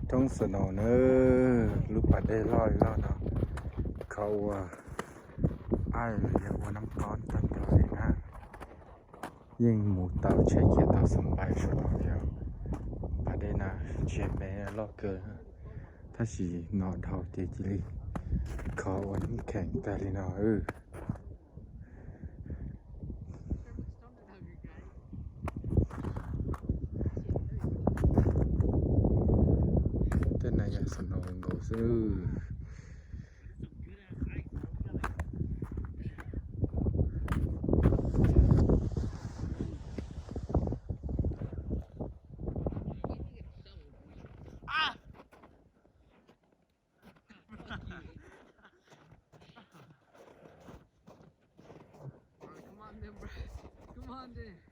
Thoob snow na, lub pas dej loj li loj no, khov ua ice los yog ua nab tob tag nrho li na. Yeej mus tau tsheb khiav tau xab npais sawv daws li os. Pas dej no tsis me, loj kawg, tab sis no dhau ces cia li khov ua nab kheem tag li no. Tej no yog snow nkaus xwb. Come on then, bro. Come on then.